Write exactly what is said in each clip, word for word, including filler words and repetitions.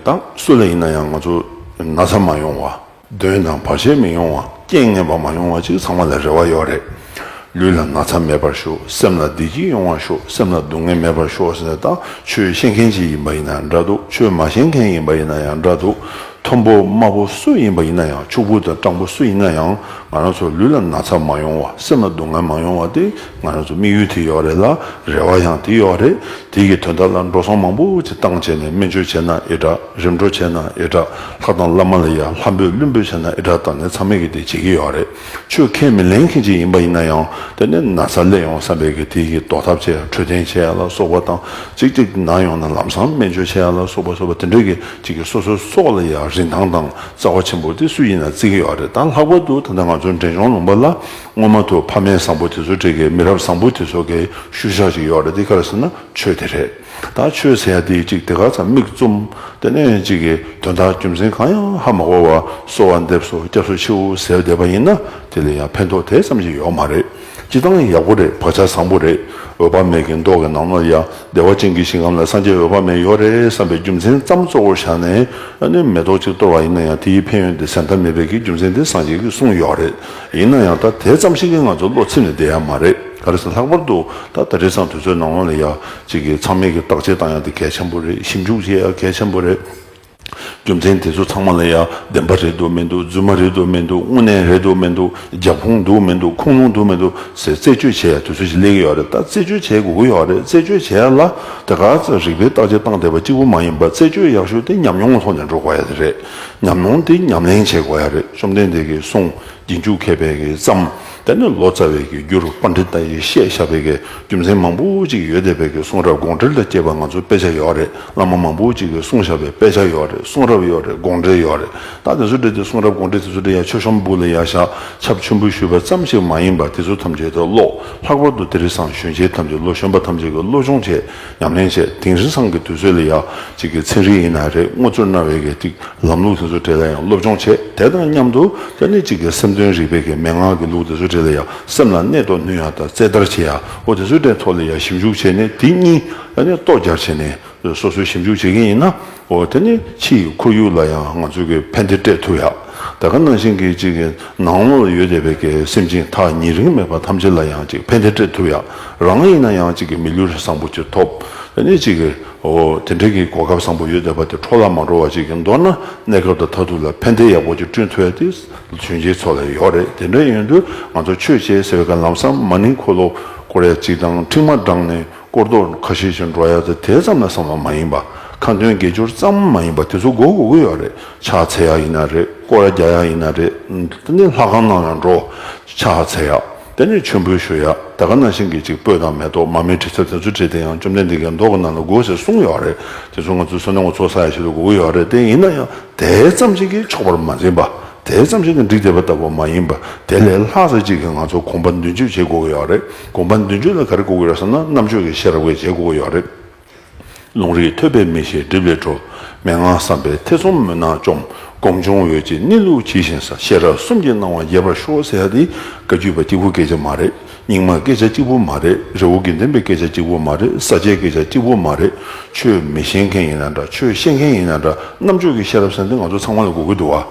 དང་སུ་ལ་ཡིན་ན་ཡང་ང་ཚོ་ན་ཚ་མ་ཡོང་བ། གདོན་དང་བར་ཆད་མི་ཡོང་བ། རྐྱེན་ངན་པ་མ་ཡོང་བ་ཅིག་ཚང་མ་ལ་རེ་བ་ཡོད་རེད། ལུས་ལ་ན་ཚ་མེད་པར་ཤོག་སེམས་ལ་བདེ་སྐྱིད་ཡོང་བར་ཤོག་སེམས་ལ་སྡུག་བསྔལ་མེད་པར་ཤོག་ཟེར་ནས། ད་ཆོས་ཤེས་མཁན་ཅིག་ཡིན་པ་ཡིན་ན་ཡང་འདྲ་འདུག་ཆོས་མ་ཤེས་མཁན་ཡིན་པ་ཡིན་ན་ཡང་འདྲ་འདུག་མཐོན་པོ་དམའ་བོ་སུ་ཡིན་པ་ཡིན་ན་ཡང་། ཕྱུག་པོ་དང་སྤྲང་པོ་སུ་ཡིན་ན་ཡང་། ང་རང་ཚོ་ལུས་ལ་ན་ཚ་མ་ཡོང་བ། སེམས་ལ་སྡུག་བསྔལ་མ་ཡོང་བ་དེ་ང་རང་ཚོ་དམིགས་ཡུལ་དེ་ཡོད་རེད་ལ། རེ་བ་ཡང་དེ་ཡོད་རེད། དེ་གི་དོན་དག་ལ་འགྲོ་སོང་མང་པོ་ཅིག་བཏང་བྱས་ནས་སྨན་བཅོས་བྱས་ན་ཨེ་དྲག་རིམ་གྲོ་བྱས་ན་ཨེ་དྲག་ལྷ་དང་བླ་མ་ལ་ཡ་ལྷ་འབོད་བླུན་འབོད་བྱས་ན་ཨེ་དྲག་ད་ནི་ཚང་མས་ཀྱི་དེ་བྱེད་ཀྱི་ཡོད་རེད། ཆོས་ཁས་མི་ལེན་མཁན་ཅིག་ཡིན་པ་ཡིན་ན་ཡང་། དེ་ནས་ན་ཚ་སླེབས་ཡོང་བསམ་པའི་གི་དེ་གི་ཟློག་ཐབས་བྱས་ཡ། འཕྲོད་བསྟེན་བྱས་ཡ་ལ་སོགས་པ་དང་། གཅིག་གཅིག་ན་ཡོང་ན་ལམ་སང་སྨན་བཅོས་བྱས་ཡ་ལ་སོགས་པ་སོགས་པ་དེ་འདྲའི་གི་ཅིག་གི་སོ་སོའི་སྲོག་ལ་ཡ་རིན་ཐང་དང་རྩ་བ་ཆེན་པོ་དེ་སུ་ཡིན་ན་བརྩི་གི་ཡོད་རེད། ད་ལྷག་པར་དུ་ད་ལྟ་ང་ཚོ་འབྲས་ལྗོངས་ལུང་པ་ལ་སྔོན་མ་དུ་ཕ་མེས་བཟང་པོ་དེ་ཚོ་འདྲ་གི་མི་རབས་བཟང་པོ་དེ་ཚོ་གི་ཤུལ་བཞག་ཅིག་ཡོད་རེད། དེ་ག་རེ་ཟེར་ན་ཆོས་དེ་རེད། ད་ཆོས་ཟེར་ཡ་དེ་ཅིག་དེ་ག་ཚ་མིག་བཙུམ། དེ་ནས་ཅིག་གི་དོན་དག་རྒྱུ་མཚན་གང་ཡང་ཧ་མ་གོ་བ་གསོལ་བ་འདེབས་སོ་སྐྱབས་སུ་མཆིའོ་ཟེར་བསྡད་པ་ཡིན་ན། དེ་ལ་ཡང་ཕན་ཐོགས་དེ་ཙམ་ཞིག་ཡོད་མ་རེད། སྤྱིར་བཏང་ཡག་པོ་རེད། བག་ཆགས་བཟང་པོ་རེད། འོད་དཔག་མེད་ཀྱི་མདོ་གི་ནང་ལ་ཡང་བདེ་བ་ཅན་གྱི་ཞིང་ཁམས་ལ་སངས་རྒྱས་འོད་དཔག་མེད་ཡོད་རེད་བསམ་པའི་རྒྱུ་མཚན་ཙམ་གཙོ་བོར་བཞག་ནས། ཨ་ནི་མེ་ཏོག་ཅིག་གཏོར་བ་ཡིན་ན་ཡང་དེའི་ཕན་ཡོན་དེ་ཟད་མཐའ་མེད་པའི་གི་རྒྱུ་མཚན་དེ་སངས་རྒྱས་ཀྱིས་གསུངས་ཡོད་རེད། ཡིན་ན་ཡང་ད་དེ་ཙམ་ཞིག་གིས་ང་ཚོ་བློ་ཚིམ་ནས་བསྡད་ཡ་མ་རེད། ག་རེ་ཟེར། ལྷག་པར་དུ་ད་ད་རེས་སང་དུས་ཚོད་ནང་ལོགས་ལ་ཡ་ཅིག་གི་ཚང་མས་ཀྱི་བརྟག་དཔྱད་བཏང་ཡ་དེ་གལ་ཆེན་པོ་རེད། ཞིབ་འཇུག་བྱེད་ཡ་གལ་ཆེན་པོ་རེད། རྒྱུ་མཚན་དེ་ཚོ་ཚང་མ་ལ་ཡ་བདེན་པ་རེད་འདུག་མི་འདུག་རྫུན་མ་རེད་འདུག་མི་འདུག་དངོས་གནས་རེད་འདུག་མི་འདུག་རྒྱབ་ཁུངས་འདུག་མི་འདུག་ཁུངས་ལུང་འདུག་མི་འདུག་ཟེར་རྩད་གཅོད་བྱེད་ཡ་དུས་ཚོད་ཅིག་སླེབས་ཀྱི་ཡོད་རེད། ད་རྩད་གཅོད་བྱེད་དགོས་ཀྱི་ཡོད་རེད། རྩད་གཅོད་བྱེད་ཡ་ལ་དེ་ག་ཚོད་རིག་པའི་བརྟག་དཔྱད་བཏང་བསྡད་པ་གཅིག་པུ་མ་ཡིན་པ། རྩད་གཅོད་ཡག་ཤོས་དེ་ཉམས་མྱོང་ཐོག་ནས་འགྲོ་དགོས་ཡ་དེ་རེད། ཉམས་མྱོང་དེ་ཉམས་ལེན་བྱེད་དགོས་ཡ་རེད། བཅོམ་ལྡན་འདས་ཀྱིས་གསུངས། རྗེས་འཇུག་མཁས་པའི་གི་བརྩམས། དེ་ནས་ལོ་ཙཱ་བའི་གི་རྒྱུ་རུ་པཎྜི་ཏ་ཡིས་བཤད་བཞག་པའི་གི་རྒྱུ་མཚན་མང་པོ་ཅིག་ཡོད་བསྡད་པའི་གི་གསུང་རབ་དགོངས་འགྲེལ་དང་བཅས་པ་ང་ཚོ་དཔེ་ཆ་ཡོད་རེད། བླ་མ་མང་པོ་ཅིག་གིས་གསུངས་བཞག་པའི་དཔེ་ཆ་ཡོད་རེད། གསུང་རབ་ཡོད་རེད། དགོངས་འགྲེལ་ཡོད་རེད། ད་དེ་ཚོ་འདྲ་དེ་གསུང་རབ་དགོངས་འགྲེལ་དེ་ཚོ་འདྲ་ཡ་མཆོད་གཤོམ་སྦུག་ལ་ཡ་བཞག་ཆབ་ཆུན་པོ་ཞུས་པ་ཙམ་ཞིག་མ་ཡིན་པ་དེ་ཚོ་ཐམས་ཅད་དུ་ཀློག་ལྷག་པར་དུ་དེ་རིང་སང་གཞོན་སྐྱེས་ཐམས་ཅད་ལོ་གཞོན་པ་ཐམས་ཅད་ཀྱིས་སློབ་སྦྱོང་བྱས། ཉམས་ལེན་བྱས། དེང་རིང་སང་གི་དུས་ཚོད་ལ་ཡ་ཅིག་གི་ཚན་རིག་ཡིན་ན་རེད། དངོས་གཙོ་སྨྲ་བའི་གི་ཅིག་ལམ་ལུགས་དེ་ཚོ་གྲས་ལ་ཡང་སློབ་སྦྱོང་བྱས། དེ་དང་མཉམ་དུ་དེ་ནས་ཅིག་གི་སེམས་དོན་རིག་པའི་གི་མན་ངག་གི་ལུགས་དེ་ཚོ་གྲས་ལ་ཡང་སེམས་ལ་གནད་དུ་བསྣུན་ཡ་དང་རྩད་བདར་བྱེད་ཡ། འོ་དེ་ཚོ་གྲས་ཐོག་ལ་ཡང་ཞིབ་འཇུག་བྱས་ནས། དེ་གཉིས་དེ་ནས་ལྟོ་རྒྱག་བྱས་ནས་སོ་སོས་ཞིབ་འཇུག་བྱེད་ཀྱི་ཡིན་ན། འོ་དེ་ནས་ཕྱི་ཡི་ཁོར་ཡུག་ལ་ཡང་ང་ཚོས་གི་ཕན་བདེ་སྤྲད་ཐུབ་ཡ། ད་ག་ནང་བཞིན་གྱི་ཅིག་གི་ནང་ལོགས་ལ་ཡོད་བསྡད་པའི་གི་སེམས་ཅན་ཐག་ཉེ་རིང་མེད་པ་ཐམས་ཅད་ལ་ཡང་ཅིག་ཕན་བདེ་སྤྲད་ཐུབ་ཡ། རང་ཡིན་ན་ཡང་ཅིག་གི་མི་ལུས་བཟང་པོ་ཅིག་ཐོབ། དེ་ནས་ཅིག་གི་འོ་དེ་འདྲའི་གི་གོ་སྐབས་བཟང་པོ་ཡོད་བསྡད་པ་དེ་འཕྲོ་བརླག་མ་འགྲོ་བ་ཅིག་གི་མདོར་ན་གནས་སྐབས་དང་མཐར་ཐུག་ལ་ཕན་བདེ་ཡག་པོ་ཅིག་བསྐྲུན་ཐུབ་ཡ་དེ་གཞོན་སྐྱེས་ཚོ་ལ་ཡོད་རེད། དེ་འདྲ་ཡིན་དུས་ང་ཚོ་ཆོས་བྱེད་ཟེར་བའི་སྐབས་ལམ་སང་མ་ཎི་འཁོར་ལོ་བསྐོར་ཡ་ཅིག་དང་། ཕྲེང་བ་བགྲངས་ནས་སྐོར་རྡོ་ཁ་ཤས་ཤིག་འགྲོ་ཡ་དེ་དེ་ཙམ་ལ་བསམ་བློ་མ་ཡིན་པ། ཁ་འདོན་དགེ་སྦྱོར་ཙམ་མ་ཡིན་པ་དེ་ཚོ་དགོས་དགོས་ཀྱི་ཡོད་རེད། ཕྱག་འཚལ་ཡ་ཡིན་ན་རེད། སྐོར་ར་རྒྱག་ཡ་ཡིན་ན་རེད། དེ་ནས་ལྷ་ཁང་ནང་ལ་འགྲོ། ཕྱག་འཚལ་ཡ། དེ་ནས་མཆོད་འབུལ་ཞུ་ཡ། ད་ག་ནང་བཞིན་གྱི་ཅིག་སྤོས་དང་མེ་ཏོག་མར་མེ་དྲི་ཆབ་དེ་ཚོ་བྲིས་ཏེ་ཡང་བཅོམ་ལྡན་འདས་ཀྱིས་མདོ་གི་ནང་ལ་དགོས་ཟེར་གསུངས་ཡོད་རེད། དེ་ཚོ་ང་ཚོའི་བསོད་ནམས་ཚོགས་བསགས་ཡ་ཆེད་དུ་དགོས་ཀྱི་ཡོད་རེད། དེ་ཡིན་ན་ཡང་དེ་ཙམ་ཞིག་གིས་ཆོག་པར་མ་འཛིན་པ། དེ་ཙམ་ཞིག་གིས་འགྲིག་བསྡད་པ་ལྟ་བུ་མ་ཡིན་པ། དེ་ལས་ལྷག་ཙམ་ཅིག་གིས་ང་ཚོ་གོམ་པ་མདུན་སྐྱོད་བྱེད་དགོས་ཀྱི་ཡོད་རེད། གོམ་པ་མདུན་སྐྱོད་ལ་ག་རེ་དགོས་ཀྱི་ཡོད་རེད་ཟེར་ན། རྣམ་དཔྱོད་ཀྱི་ཤེས་རབ་ཀྱིས་བྱེད་དགོས་ཀྱི་ཡོད་རེད། ལུང་རིགས་ཐོས་པས་མི་ཤེས་སྒྲིབ་ལས་གྲོལ། མན་ངག་བསམ་པས་ཐེ་ཚོམ་མུན་ནག་བཅོམ། སྒོམ་བྱུང་འོད་ཀྱི་གནས་ལུགས་ཇི་བཞིན་གསལ། ཤེས་རབ་གསུམ་གྱི་སྣང་བ་རྒྱས་པར་ཤོག་ཟེར་ཡ་དེ་བཀའ་བརྒྱུད་པ་གཅིག་པུ་སྐད་ཆ་མ་རེད། རྙིང་མ་སྐད་ཆ་གཅིག་པུ་མ་རེད། རི་བོ་དགེ་ལྡན་པའི་སྐད་ཆ་གཅིག་པུ་མ་རེད། ས་སྐྱའི་སྐད་ཆ་གཅིག་པུ་མ་རེད། ཆོས་མི་ཤེས་མཁན་ཡིན་ན་འདྲ། ཆོས་ཤེས་མཁན་ཡིན་ན་འདྲ། རྣམ་དཔྱོད་ཀྱི་ཤེས་རབ་ཟེར་འདི་ང་ཚོ་ཚང་མ་ལ་དགོས་ཀྱི་འདུག་བ།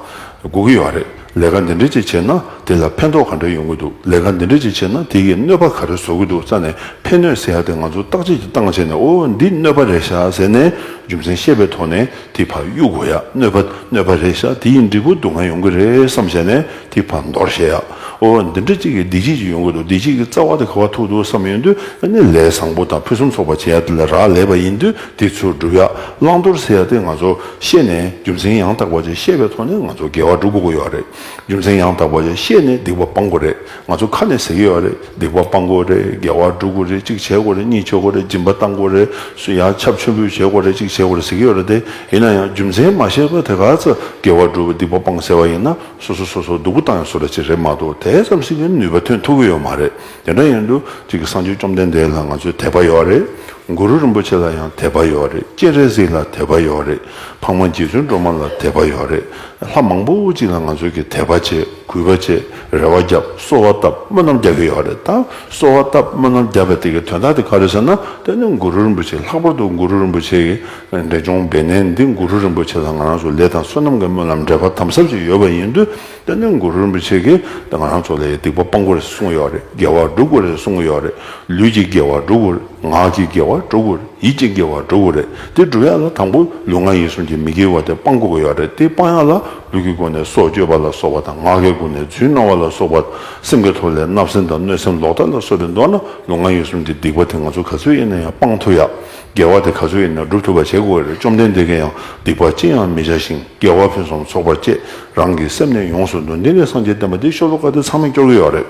དགོས་ཀྱི་ཡོད་རེད། ལས་ཀ་འདི་འདྲ་ཅིག་བྱས་ན་དེ་ལ་ཕན་ཐོགས་ག་འདྲ་ཡོང་གི་འདུག་ལས་ཀ་འདི་འདྲ་ཅིག་བྱས་ན་དེ་གིས་གནོད་པ་ག་རེ་བཟོ་གི་འདུག་ཟེར་ནས། ཕན་གནོད་ཟེར་ཡ་དེ་ང་ཚོ་བརྟག་དཔྱད་ཅིག་བཏང་བྱས་ནས། ཨོ་འདི་གནོད་པ་རེད་ཤག་ཟེར་ནས་རྒྱུ་མཚན་ཤེས་པའི་ཐོག་ནས་དེ་ཕར་གཡུག་དགོས་ཡ། གནོད་པ་གནོད་པ་རེད་ཤག་དེ་ཡི་འབྲས་བུ་སྡུག་བསྔལ་ཡོང་གི་རེད་བསམ་བྱས་ནས་དེ་ཕར་འདོར་བྱེད་ཡ། ཨོ་འདི་འདྲ་ཅིག་གིས་བདེ་སྐྱིད་ཅིག་ཡོང་གི་འདུག་བདེ་སྐྱིད་ཀྱི་རྩ་བ་དེ་ག་པར་ཐུག་འདུག་བསམ་ཡོང་དུས། ཨ་ནི་ལས་བཟང་པོ་དང་ཕུན་སུམ་ཚོགས་པ་བྱེད་ཡ་དེ་ལ་རག་ལས་པ་ཡིན་དུས། དེ་ཚུར་སྒྲུབ་ཡ། བླང་དོར་ཟེར་ཡ་དེ་ང་ཚོ་ཤེས་ནས། རྒྱུ་མཚན་ཡང་དག་པ་ཅིག་ཤེས་པའི་ཐོག་ནས་ང་ཚོ་དགེ་བ་སྒྲུབ་དགོས་ཀྱི་ཡོད་རེད། རྒྱུ་མཚན་ཡང་དག་པ་ཅིག་ཤེས་ནས་སྡིག་པ་སྤང་དགོས་རེད། ང་ཚོ་ཁ་ནས་ཟེར་གྱི་ཡོད་རེད། སྡིག་པ་སྤང་དགོས་རེད། དགེ་བ་སྒྲུབ་དགོས་རེད། གཅིག་བྱེད་དགོས་རེད། གཉིས་བྱེད་དགོས་རེད། སྦྱིན་པ་བཏང་དགོས་རེད། སུ་ཡང་ཆབ་ཆུན་པོ་བྱེད་དགོས་རེད། གཅིག་བྱེད་དགོས་རེད་ཟེར་གྱི་ཡོད་རེད་དེ། ཡིན་ན་ཡང་རྒྱུ་མཚན་མ་ཤེས་པར་དེ་ག་ཚོད་དགེ་བ་སྒྲུབ། སྡིག་པ་སྤང་ཟེར་བ་ཡིན་ན། སོ་སོ་སོ་སོ་སྡུག་པོ་བཏང་ཡ་བཟོ་འདྲ་ཅིག་རེད་མ་གཏོགས། དེ་ཙམ་ཞིག་གི་ནུས་པ་ཐོན་ཐུབ་ཀྱི་ཡོད་མ་རེད། དེ་འདྲ་ཡིན་དུས་ཅིག་གི་སངས་རྒྱས་བཅོམ་ལྡན་འདས་ལ་ང་ཚོས་དད་པ་ཡོད་རེད། གུ་རུ་རིན་པོ་ཆེ་ལ་ཡང་དད་པ་ཡོད་རེད། སྤྱན་རས་གཟིགས་ལ་དད་པ་ཡོད་རེད། འཕགས་མ་རྗེ་བཙུན་སྒྲོལ་མ་ལ་དད་པ་ཡོད་རེད། ལྷ་མང་པོ་ཅིག་ལ་ང་ཚོས་ཀྱི་དད་པ་བྱེད། གུས་པ་བྱེད། རེ་བ་རྒྱབ། གསོལ་བ་བཏབ། སྨོན་ལམ་རྒྱག་གི་ཡོད་རེད། ད་གསོལ་བ་བཏབ། སྨོན་ལམ་རྒྱབ་པའི་དེ་གི་དོན་དག་དེ་ག་རེ་ཟེར་ན། དེ་ནི་གུ་རུ་རིན་པོ་ཆེ། ལྷག་པར་དུ་གུ་རུ་རིན་པོ་ཆེ་གི་འབྲས་ལྗོངས་སྦས་གནས་འདི། གུ་རུ་རིན་པོ་ཆེ་ལ་ང་རང་ཚོ་ལས་དང་བསོད་ནམས་ཀྱི་སྨོན་ལམ་འབྲེལ་བ་དམ་ཟབ་ཅིག་ཡོད་པ་ཡིན་དུས། དེ་ནི་གུ་རུ་རིན་པོ་ཆེ་གིས་ང་རང་ཚོ་ལ་སྡིག་པ་སྤང་དགོས་རེད་གསུངས་ཡོད་རེད། དགེ་བ་སྒྲུབ་དགོས་རེད་གསུངས་ཡོད་རེད། ལུས་ཀྱི་དགེ་བ་སྒྲུབ་དགོས་རེད། ངག་གི་དགེ་བ་སྒྲུབ་དགོས་རེད། ཡིད་ཀྱི་དགེ་བ་སྒྲུབ་དགོས་རེད། དེ་སྒྲུབ་ཡག་ལ་དང་པོ་ལུས་ངག་ཡིད་གསུམ་གྱི་མི་དགེ་བ་དེ་སྤང་དགོས་ཀྱི་ཡོད་རེད། དེ་སྤང་ཡག་ལ་ལུས་ཀྱི་སྒོ་ནས་སྲོག་གཅོད་པ་ལ་སོགས་པ་དང་། ངག་གི་སྒོ་ནས་རྫུན་སྨྲ་བ་ལ་སོགས་པ། སེམས་ཀྱི་ཐོག་ལས་བརྣབ་སེམས་དང་གནོད་སེམས་ལོག་ལྟ་ལ་སོགས་པའི། མདོར་ན་ལུས་ངག་ཡིད་གསུམ་གྱི་སྡིག་པ་དེ་ང་ཚོ་ག་ཚོད་ཡིན་ན་ཡང་སྤང་ཐུབ་ཡག་དགེ་བ་དེ་ག་ཚོད་ཡིན་ན་སྒྲུབ་ཐུབ་པ་བྱེད་དགོས་རེད། བཅོམ་ལྡན་འདས་ཀྱིས་ཡང་སྡིག་པ་ཅི་ཡང་མི་བྱ་ཞིང་། དགེ་བ་ཕུན་སུམ་ཚོགས་པར་སྤྱད། རང་གི་སེམས་ནི་ཡོངས་སུ་འདུལ། འདི་ནི་སངས་རྒྱས་བསྟན་པ་འདི། ཤོ་ལོ་ཀ་འདི་ཚང་མས་སྐྱོར་གྱི་ཡོད་རེད།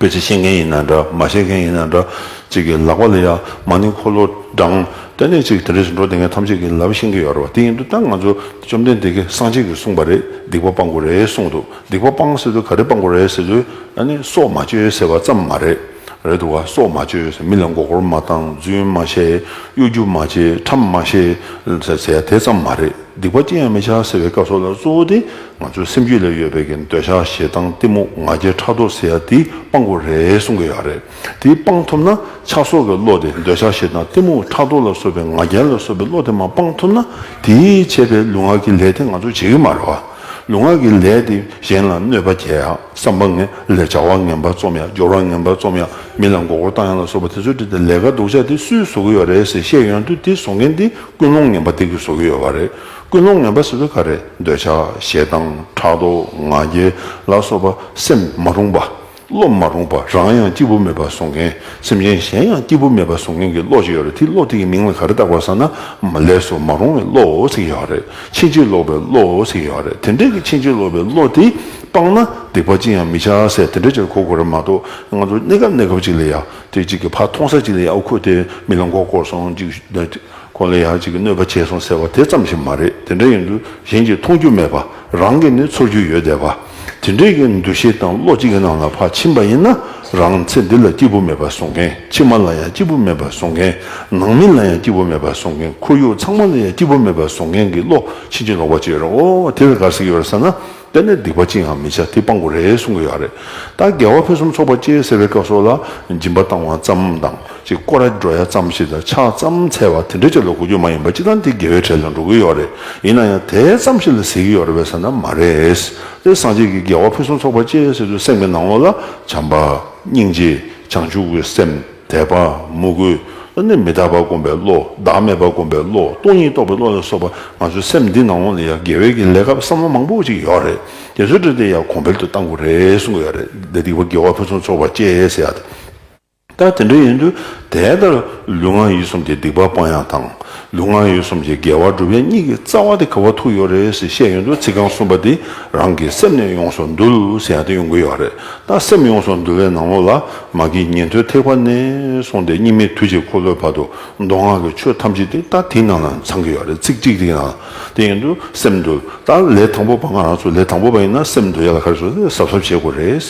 དཔེ་ཆ་ཤེས་མཁན་ཡིན་ན་འདྲ། མ་ཤེས་མཁན་ཡིན་ན་འདྲ། གཅིག་གི་ལག་པ་ལ་ཡ་མ་ཎི་འཁོར་ལོ་བགྲངས། དེ་ནས་གཅིག་དེ་འདྲ་ཞིག་འགྲོ་བསྡད་མཁན་ཐམས་ཅད་ཀྱིས་ལབ་ཤེས་ཀྱི་ཡོད་རེད་བ། དེ་ཡིན་དུས་ད་ང་ཚོ་བཅོམ་ལྡན་འདས་ཀྱིས་སངས་རྒྱས་ཀྱིས་གསུངས་པ་རེད། སྡིག་པ་སྤང་དགོས་རེད་གསུངས་འདུག་སྡིག་པ་སྤང་ཟེར་དུས་ག་རེ་སྤང་དགོས་རེད་ཟེར་དུས། ཨ་ནི་སྲོག་མ་གཅོད་ཟེར་བ་ཙམ་མ་རེད། རེད་འདུག་བ། སྲོག་མ་གཅོད་ཟེར། མི་ལ་མགོ་སྐོར་མ་བཏང་། རྫུན་མ་བཤད། གཡོ་སྒྱུ་མ་བྱེད། ཁྲམ་མ་བཤད་ཟེར་ཟེར་ཡ་དེ་ཙམ་མ་རེད། སྡིག་པ་ཅི་ཡང་མི་བྱ་ཟེར་བའི་སྐབས་སུ་ལ་གཙོ་བོ་དེ་ང་ཚོའི་སེམས་རྒྱུད་ལ་ཡོད་པའི་གི་འདོད་ཆགས། ཞེ་སྡང་། གཏི་མུག་ང་རྒྱལ། ཕྲག་དོག་ཟེར་ཡ་དེ་སྤང་དགོས་རེད་གསུང་གི་ཡོད་རེད། དེ་སྤང་ཐུབ་ན་ཆགས་སོགས་ཀྱི་བློ་དེ། འདོད་ཆགས་ཞེ་སྡང་གཏི་མུག་ཕྲག་དོག་ལ་སོགས་པའི་ང་རྒྱལ་ལ་སོགས་པའི་བློ་དེ་མར་སྤང་ཐུབ་ན། དེས་བྱས་པའི་ལུས་ངག་གི་ལས་དེ་ང་ཚོ་བྱེད་ཀྱི་མ་རེད་བ། ལུས་ངག་གི་ལས་དེ་གཞན་ལ་གནོད་པ་བྱེད་ཡ། བསམ་པ་ངན་ལས། བྱ་བ་ངན་པ་རྩོམ་ཡ། སྦྱོར་བ་ངན་པ་རྩོམ་ཡ། མི་ལ་མགོ་སྐོར་བཏང་ཡ་ལ་སོགས་པ་དེ་ཚོའི་གྲས་དེ་ལས་ཀ་སྡུག་ཅག་དེ་སུས་བཟོ་གི་ཡོད་རེད་ཟེར་བཤད་ཡོང་དུས། དེ་བཟོ་མཁན་དེ་ཀུན་སློང་ངན་པ་དེ་གིས་བཟོ་གི་ཡོད་པ་རེད། ཀུན་སློང་ངན་པ་ཟེར་དུས་ག་རེ། འདོད་ཆགས། ཞེ་སྡང་། ཕྲག་དོག་ང་རྒྱལ་ལ་སོགས་པ། སེམས་མ་རུངས་པ། བློ་མ་རུངས་པ། རང་ཡང་སྐྱིད་པོ་མེད་པ་བཟོ་མཁན། སེམས་ཅན་གཞན་ཡང་སྐྱིད་པོ་མེད་པ་བཟོ་མཁན་གྱི་བློ་ཅིག་ཡོད་རེད། དེ་བློ་དེ་གི་མིང་ལ་ག་རེ་བཏགས་པ་ཟེར་ན། ལས་སུ་མ་རུང་བའི་བློ་ཟེར་གྱི་ཡོད་རེད། ཕྱིན་ཅི་ལོག་པའི་བློ་ཟེར་གྱི་ཡོད་རེད། དེ་འདྲའི་གི་ཕྱིན་ཅི་ལོག་པའི་བློ་དེ་སྤངས་ན་སྡིག་པ་ཅི་ཡང་མི་བྱ་ཟེར་དེ་འདྲ་ཅིག་གོ་དགོས་རེད་མ་གཏོགས། ང་ཚོ་གནས་སྐབས་གནས་སྐབས་ཅིག་ལ་ཡ་དེ་གཅིག་གི་ཕར་མཐོང་ས་ཅིག་ལ་ཡ། ཨོ་ཁོས་དེ་མི་ལ་མགོ་སྐོར་སོང་། ཅིག་ཁོ་ལ་ཡ་གཅིག་གི་གནོད་པ་བྱས་སོང་ཟེར་བ་དེ་ཙམ་ཞིག་མ་རེད། དེ་འདྲ་ཡིན་དུས་གཞན་གྱིས་མཐོང་རྒྱུ་མེད་པ། རང་གིས་ནི་ཚོར་རྒྱུ་ཡོད་བསྡད་པ། དེ་འདྲའི་གི་འདུ་ཤེས་དང་བློ་གཅིག་གི་ནང་ལ་ཕར་ཕྱིན་པ་ཡིན་ན། རང་ཚེ་འདི་ལ་སྐྱིད་པོ་མེད་པ་བཟོ་མཁན། ཕྱི་མ་ལ་ཡང་སྐྱིད་པོ་མེད་པ་བཟོ་མཁན། ནང་མི་ལ་ཡང་སྐྱིད་པོ་མེད་པ་བཟོ་མཁན། ཁོར་ཡུག་ཚང་མ་ལ་ཡང་སྐྱིད་པོ་མེད་པ་བཟོ་མཁན་གྱི་བློ་ཕྱིན་ཅི་ལོག་པ་ཅིག་ཡོད་རེད། ཨོ་དེ་ལ་ག་རེ་ཟེར་གྱི་ཡོད་རེད་ཟེར་ན། དེ་ནས་སྡིག་པ་ཅི་ཡང་མི་བྱ། དེ་སྤང་དགོས་རེད་གསུང་གི་ཡོད་རེད། ད་དགེ་བ་ཕུན་སུམ་ཚོགས་པར་སྤྱད་ཟེར་བའི་སྐབས་སུ་ལ་སྦྱིན་པ་བཏང་བ་ཙམ་དང་། ཅིག་སྐོར་ར་འགྲོ་ཡ་ཙམ་ཞིག་དང་། ཕྱག་ཙམ་འཚལ་བ་དེ་འདྲ་ཅིག་ལ་གོ་རྒྱུ་མ་ཡིན་པ། སྤྱིར་བཏང་དེ་དགེ་བའི་གྲས་ལ་འགྲོ་གི་ཡོད་རེད། ཡིན་ན་ཡང་དེ་ཙམ་ཞིག་ལ་ཟེར་གྱི་ཡོད་རེད་པས་ཟེར་ན་མ་རེད། དེ་སངས་རྒྱས་ཀྱིས་དགེ་བ་ཕུན་སུམ་ཚོགས་པར་སྤྱད་ཟེར་དུས་སེམས་ཀྱི་ནང་ལོགས་ལ་བྱམས་པ། སྙིང་རྗེ། བྱང་ཆུབ་ཀྱི་སེམས། དད་པ། མོས་གུས། ཨ་ནི་མི་རྟག་པ་སྒོམ་པའི་བློ། བདག་མེད་པ་སྒོམ་པའི་བློ། སྟོང་ཉིད་རྟོགས་པའི་བློ་ལ་སོགས་པ། ང་ཚོའི་སེམས་འདི་ནང་ལོགས་ལ་ཡང་དགེ་བའི་གི་ལས་ཀ་བསམ་བློ་མང་པོ་ཅིག་ཡོད་རེད། དེ་ཚོའི་གྲས་དེ་ཡང་གོང་འཕེལ་དུ་གཏང་དགོས་རེད་གསུང་གི་ཡོད་རེད། འདི་སྡིག་པ་དགེ་བ་ཕུན་སུམ་ཚོགས་པར་སྤྱད་ཟེར་ཡ་དེ། ད་དེ་འདྲ་ཡིན་དུས་དེ་ལྟར་ལུས་ངག་ཡིད་གསུམ་གྱི་སྡིག་པ་སྤང་ཡག་དང་། ལུས་ངག་ཡིད་གསུམ་གྱི་དགེ་བ་སྒྲུབ་ཡག་གཉིས་ཀྱི་རྩ་བ་དེ་ག་པར་ཐུག་ཡོད་རེད་ཟེར་བཤད་ཡོང་དུས། ཚིག་རྐང་གསུམ་པ་དེ། རང་གི་སེམས་ནི་ཡོངས་སུ་འདུལ་ཟེར་ཡག་དེ་ཡོང་གི་ཡོད་རེད། ད་སེམས་ཡོངས་སུ་འདུལ་བའི་ནང་ལོགས་ལ། མ་གི་ཉན་ཐོས་ཐེག་པ་ནས་བཟུང་སྟེ་སྙིགས་མའི་དུས་ཀྱི་འཁོར་ལོའི་བར་དུ་མདོ་སྔགས་ཀྱི་ཆོས་ཐམས་ཅད་དེ་ད་དེའི་ནང་ལ་ཚང་གི་ཡོད་རེད། ཚིག་གཅིག་དེའི་ནང་། དེ་ཡིན་དུས་སེམས་འདུལ། ད་ལས་དང་པོ་པ། ང་རང་ཚོ་ལས་དང་པོ་པ་ཡིན་ན་སེམས་འདུལ་ཡག་ལ་ག་རེ་ཟེར། གཟབ་གཟབ་བྱེད་དགོས་རེད།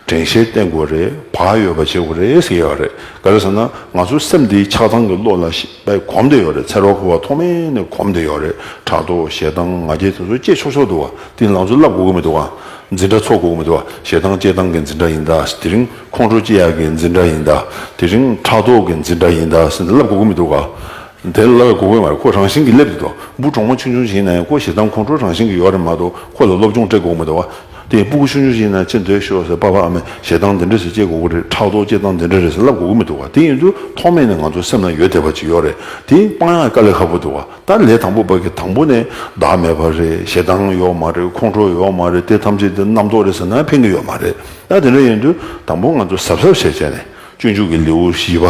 དྲན་ཤེས་བསྟེན་དགོས་རེད། བག་ཡོད་པ་བྱེད་དགོས་རེད་ཟེར་ཡོད་རེད། ག་རེ་ཟེར་ན། ང་ཚོ་སེམས་འདི་ཆགས་སྡང་གི་བློ་ལ་ཞིག་པའི་གོམས་བསྡད་ཡོད་རེད། ཚེ་རབས་འཁོར་བ་ཐོག་མེད་ནས་གོམས་བསྡད་ཡོད་རེད། ཕྲག་དོག་ཞེ་སྡང་ང་རྒྱལ་དེ་ཚོ་སྐྱེ་ཆོག་ཆོག་འདུག་བ། དེ་ང་ཚོ་ལབ་དགོས་ཀྱི་མི་འདུག་བ། འཛིན་གྲྭ་ཚོགས་དགོས་ཀྱི་མི་འདུག་བ། ཞེ་སྡང་སྐྱེ་སྟངས་ཀྱི་འཛིན་གྲྭ་ཡིན་ད། དེ་རིང་ཁོང་ཁྲོ་སྐྱེ་ཡག་གི་འཛིན་གྲྭ་ཡིན་ད། དེ་རིང་ཕྲག་དོག་གི་འཛིན་གྲྭ་ཡིན་ད་ཟེར་ནས་ལབ་དགོས་ཀྱི་མི་འདུག་བ། དེ་ལ་གོ་དགོས་མ་རེད། ཁོ་རང་བཞིན་གྱིས་སླེབས་ཀྱི་འདུག་འབུ་གྲོག་མོ་ཆུང་ཆུང་ཞིག་ཡིན་ན་ཡང་ཁོ་ཞེ་སྡང་ཁོང་ཁྲོ་རང་བཞིན་གྱིས་ཡོད་རེད་མ་གཏོགས། ཁོ་ལ་སློབ་སྦྱོང་སྤྲད་དགོས་མི་འདུག་བ། དེ་ཡང་སྤུ་གུ་ཆུང་ཆུང་ཞིག་ཡིན་ན་ཅི་འདོད་ཤོག་ཟེར། པ་ཕ་ཨ་མས་ཞེ་སྡང་འདི་འདྲ་ཞིག་སྐྱེ་དགོས་ཀྱི་རེད། ཕྲག་དོག་སྐྱེ་སྟངས་འདི་འདྲ་རེད་ཟེར་ལབ་དགོས་ཀྱི་མི་འདུག་བ། དེ་ཡིན་དུས་ཐོག་མེད་ནས་ང་ཚོ་སེམས་ལ་ཡོད་བསྡད་པ་ཅིག་ཡོད་རེད། དེ་སྤང་ཡག་དཀའ་ལས་ཁག་པོ་འདུག་བ། ད་ལས་དང་པོ་པ་གི་དང་པོ་ནས་བདག་མེད་པ་རེད། ཞེ་སྡང་ཡོད་མ་རེད། ཁོང་ཁྲོ་ཡོད་མ་རེད། དེ་ཐམས་ཅད་དེ་རྣམ་རྟོག་རེད་ཟེར་ན་ཕན་གྱི་ཡོད་མ་རེད། ད་དེ་འདྲ་ཡིན་དུས་དང་པོ་ང་ཚོ་གཟབ་གཟབ་བྱས་བྱས་ནས། སྤྱོད་འཇུག་གི་ལེའུ་བཞི་པ།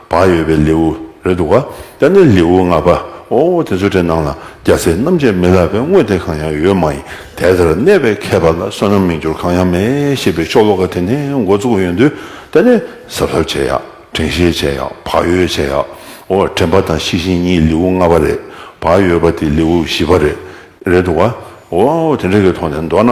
བག་ཡོད་པའི་ལེའུ་རེད་འདུག་ག་ད་ནི་ལེའུ་ལྔ་པ། ཨོ་དེ་ཚོའི་གྲས་ནང་ལ། རྒྱལ་སྲས་རྣམས་ཀྱིས་མི་བསླབ་པའི། དངོས་དེ་གང་ཡང་ཡོད་མ་ཡིན། དེ་ལྟར་གནས་པས་མཁས་པ་ལ། བསོད་ནམས་མི་འགྱུར་གང་ཡང་མེད། ཞེས་པའི་ཤོ་ལོ་ཀ་དེ་ནས་འགོ་བཙུགས་ཡོང་དུས། དེ་ནས་གཟབ་གཟབ་བྱེད་ཡག་དྲན་ཤེས་བྱེད་ཡག་བག་ཡོད་བྱེད་ཡག་ཨོ་དྲན་པ་དང་ཤེས་བཞིན་གཉིས་ལེའུ་ལྔ་པ་རེད། བག་ཡོད་པ་དེ་ལེའུ་བཞི་པ་རེད། རེད་འདུག་ག་ཨོ་དེ་འདྲ་གི་ཐོག་ནས་མདོར་ན།